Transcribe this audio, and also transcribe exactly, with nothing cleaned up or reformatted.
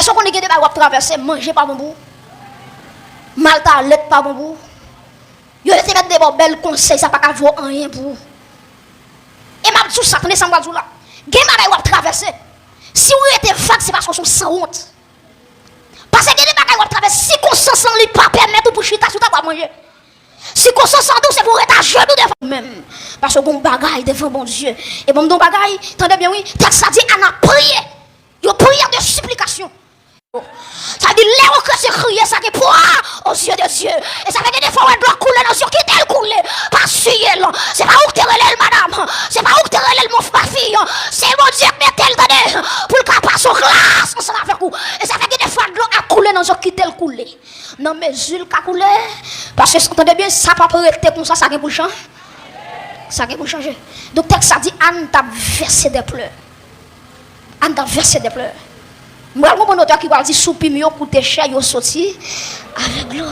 Èske w konnen gen de bagay w ap travèse, manje pa bon pou ou? Maltalèt pa bon pou ou? Yo te mèt de ba w bèl konsèy, sa pa ka vo anyen pou ou. E m ap di w sa, tande sa m pral di w la. Gen bagay w ap travèse. Si w rete vag, se paske w se yon sanwont. Paske gen de bagay w ap travèse, sikonstans lan li pa pèmèt ou pou chita sou tab w ap manje. Sikonstans lan tou, se pou w ret ajenou devan menm. Paske w gen yon bagay devan Bondye. E ban m di w yon bagay, tande byen wi, tèks la di Ana priye. Yon priyè de siplikasyon. Sa di, lè yon kretyen kriye, sa gen pwa aux yeux de Dieu. E sa fè gen de fwa w wè dlo ap koule nan zye w, kite l koule. Pa siye l. Se pa ou ki te rele l, madanm. Se pa ou ki te rele l, mon, ma fille. Se Bondye ki mete l, tande, pou l ka pase yon glas ansanm avèk ou. E sa fè gen de fwa dlo ap koule nan zye w, kite l koule. Nan mezi l ka koule. Paske, tande byen, sa p ap rete konsa, sa gen pou l chanje. Sa gen pou l chanje. Donk, tèks sa di, Ann t ap vèse dè plè. Ann t ap vèse dè plè. M pral konprann otè ki pral di, soupi m yo koute chè, yo soti avèk dlo.